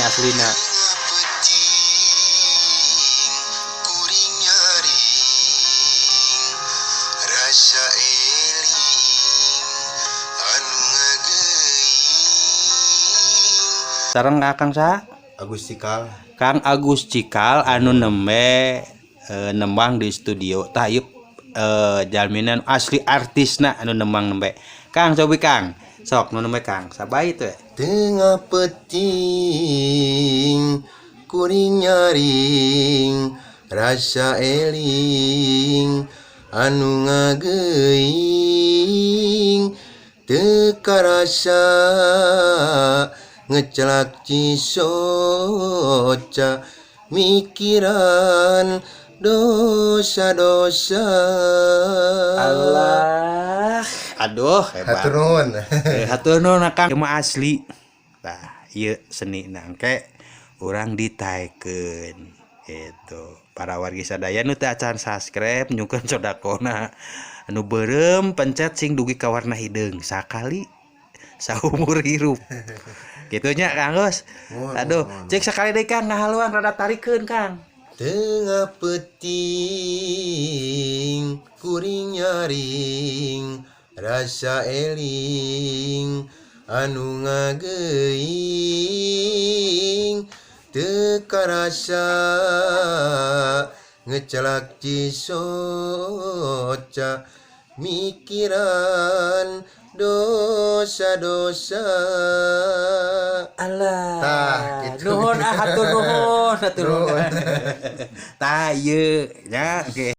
aslina. Peuting kuring nyaring rasa eling anu ngageuing. Sareng Akang saha? Agus Cikal. Kang Agus Cikal anu nembe nembang di studio. Tah, ieu jalmina asli artisna anu nembang nembe. Kang, cobi Kang. Sok nu nembe, Kang. Sabait we. Tengah peuting kuring nyaring rasa eling anu ngageuing, teu karasa ngecelak cisoca mikiran dosa-dosa. Allah. Aduh, hebat. Hatur nuhun. Hatur nuhun, Kang. Ieu mah asli. Tah, ieu seni nangke urang ditaekeun gitu. Para wargi sadaya nu teu acan subscribe, nyungkeun sodakona anu beureum, pencet sing dugi ka warna hideung sakali saumur hirup. Kitu nya, Kang Gus. Muhun, Aduh, muhun. Cek sakali deui, Kang, ngahaluan rada tarikeun, Kang. Tengah peuting kuring nyaring rasa eling anu ngageuing, teu karasa ngecelak cisoca mikiran dosa-dosa. Alah. Tah, gitu. Nuhun ah, hatur nuhun, hatur nuhun. Tah, ieu nya, oke.